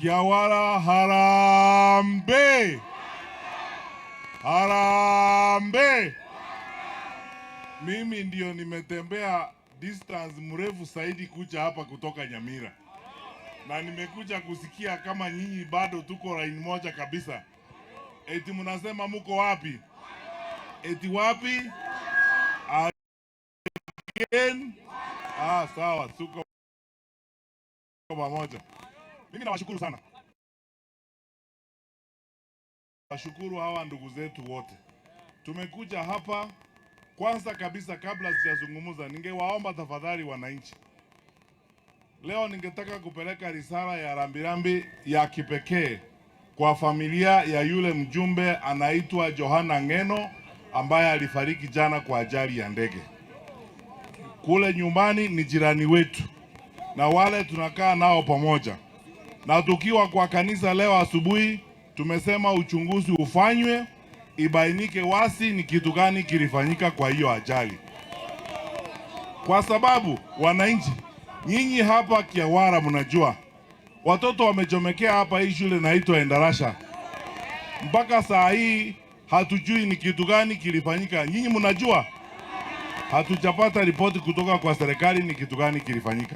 Kiawara harambee! Harambee! Mimi ndio nimetembea distance mrefu zaidi kuja hapa kutoka Nyamira, na nimekuja kusikia kama nyinyi bado tuko line moja kabisa. Eti mnasema muko wapi? Eti wapi? Again? Ah, sawa, tuko pamoja. Mimi nawashukuru sana, washukuru hawa ndugu zetu wote. Tumekuja hapa kwanza kabisa, kabla sijazungumza, ningewaomba tafadhali wananchi, leo ningetaka kupeleka risala ya rambirambi ya kipekee kwa familia ya yule mjumbe anaitwa Johana Ng'eno ambaye alifariki jana kwa ajali ya ndege. Kule nyumbani ni jirani wetu na wale tunakaa nao pamoja, na tukiwa kwa kanisa leo asubuhi tumesema uchunguzi ufanywe, ibainike wasi ni kitu gani kilifanyika kwa hiyo ajali, kwa sababu wananchi, nyinyi hapa Kiawara mnajua watoto wamechomekea hapa hii shule inaitwa Endarasha, mpaka saa hii hatujui ni kitu gani kilifanyika. Nyinyi mnajua? Hatujapata ripoti kutoka kwa serikali ni kitu gani kilifanyika.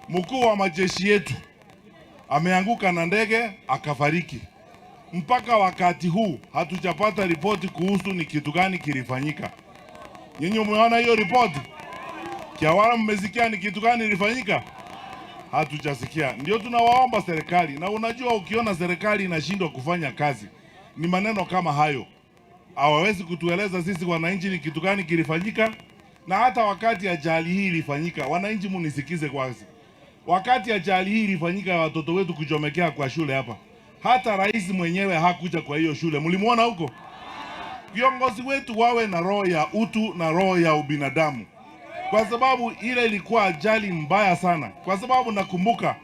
Mkuu wa majeshi yetu ameanguka na ndege akafariki. Mpaka wakati huu hatujapata ripoti kuhusu ni kitu gani kilifanyika. Nyinyi umeona hiyo ripoti? Kiawara, mmesikia ni kitu gani ilifanyika? Hatujasikia. Ndio tunawaomba serikali, na unajua ukiona serikali inashindwa kufanya kazi ni maneno kama hayo, hawawezi kutueleza sisi wananchi ni kitu gani kilifanyika. Na hata wakati ajali hii ilifanyika, wananchi munisikize kwanza, wakati ajali hii ilifanyika ya watoto wetu kuchomekea kwa shule hapa, hata rais mwenyewe hakuja kwa hiyo shule. Mlimuona huko? Viongozi wetu wawe na roho ya utu na roho ya ubinadamu, kwa sababu ile ilikuwa ajali mbaya sana. Kwa sababu nakumbuka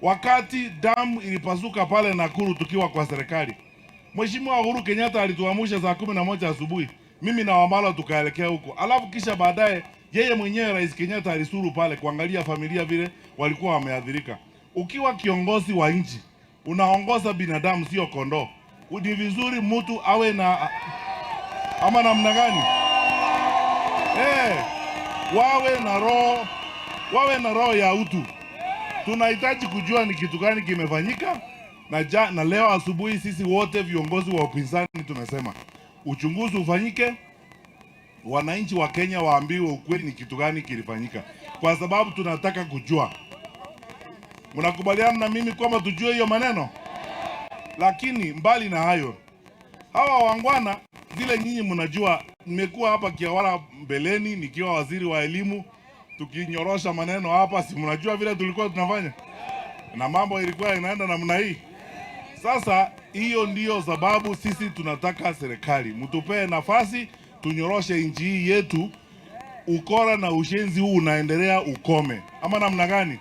wakati damu ilipasuka pale Nakuru tukiwa kwa serikali, Mheshimiwa Uhuru Kenyatta alituamsha saa 11 asubuhi, mimi na Wamala tukaelekea huko, alafu kisha baadaye yeye mwenyewe Rais Kenyatta alisuru pale kuangalia familia vile walikuwa wameathirika. Ukiwa kiongozi wa nchi unaongoza binadamu, sio kondoo. Ni vizuri mtu awe na ama namna gani? Wawe na roho, wawe na roho ya utu. Tunahitaji kujua ni kitu gani kimefanyika na leo asubuhi sisi wote viongozi wa upinzani tumesema uchunguzi ufanyike, wananchi wa Kenya waambiwe ukweli ni kitu gani kilifanyika, kwa sababu tunataka kujua. Mnakubaliana na mimi kwamba tujue hiyo maneno? Lakini mbali na hayo, hawa wangwana vile nyinyi mnajua, nimekuwa hapa Kiawara mbeleni nikiwa waziri wa elimu, tukinyorosha maneno hapa, si mnajua vile tulikuwa tunafanya na mambo ilikuwa inaenda namna hii. Sasa hiyo ndiyo sababu sisi tunataka serikali mtupee nafasi tunyoroshe nchi hii yetu. Ukora na ushenzi huu unaendelea ukome, ama namna gani?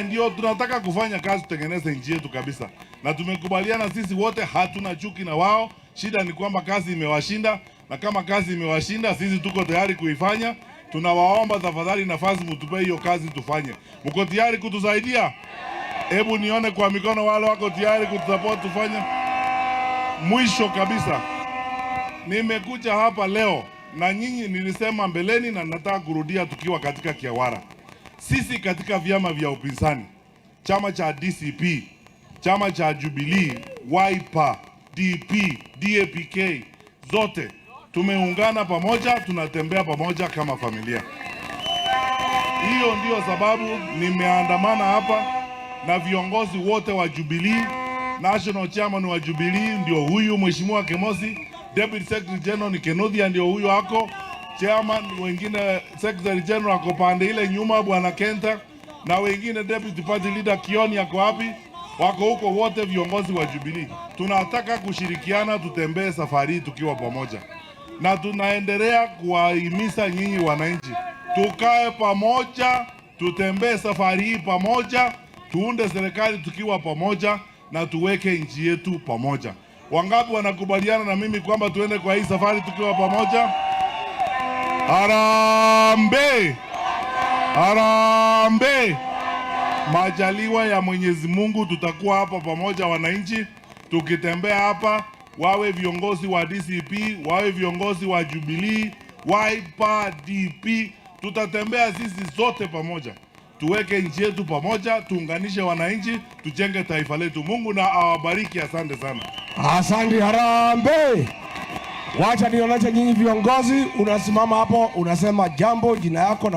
Ndio tunataka kufanya kazi, tutengeneze nchi yetu kabisa, na tumekubaliana sisi wote, hatuna chuki na wao. Shida ni kwamba kazi imewashinda, na kama kazi imewashinda, sisi tuko tayari kuifanya. Tunawaomba tafadhali nafasi, mtupee hiyo kazi tufanye. Mko tayari kutusaidia? Hebu nione kwa mikono wale wako tayari kutusupport tufanye. Mwisho kabisa, nimekuja hapa leo na nyinyi nilisema mbeleni na nataka kurudia tukiwa katika Kiawara. Sisi katika vyama vya upinzani, chama cha DCP, chama cha Jubilee, Wiper, DP, DAPK, zote tumeungana pamoja, tunatembea pamoja kama familia. Hiyo ndio sababu nimeandamana hapa na viongozi wote wa Jubilee. National Chairman wa Jubilee ndio huyu Mheshimiwa Kemosi, Deputy Secretary General ni Kinuthia ndio huyu ako, Chairman wengine Secretary General ako pande ile nyuma Bwana Kenta, na wengine Deputy Party Leader Kioni ako wapi? Wako huko wote viongozi wa Jubilee. Tunataka kushirikiana, tutembee safari tukiwa pamoja, na tunaendelea kuwahimiza nyinyi wananchi tukae pamoja, tutembee safari hii pamoja, tuunde serikali tukiwa pamoja na tuweke nchi yetu pamoja. Wangapi wanakubaliana na mimi kwamba tuende kwa hii safari tukiwa pamoja? Harambee! Harambee! Majaliwa ya Mwenyezi Mungu, tutakuwa hapa pamoja wananchi, tukitembea hapa, wawe viongozi wa DCP, wawe viongozi wa Jubilee, Wiper, DP, tutatembea sisi zote pamoja, tuweke nchi yetu pamoja, tuunganishe wananchi, tujenge taifa letu. Mungu na awabariki. Asante sana. Asante, harambee. Wacha nionyeshe nyinyi viongozi, unasimama hapo unasema jambo, jina yako na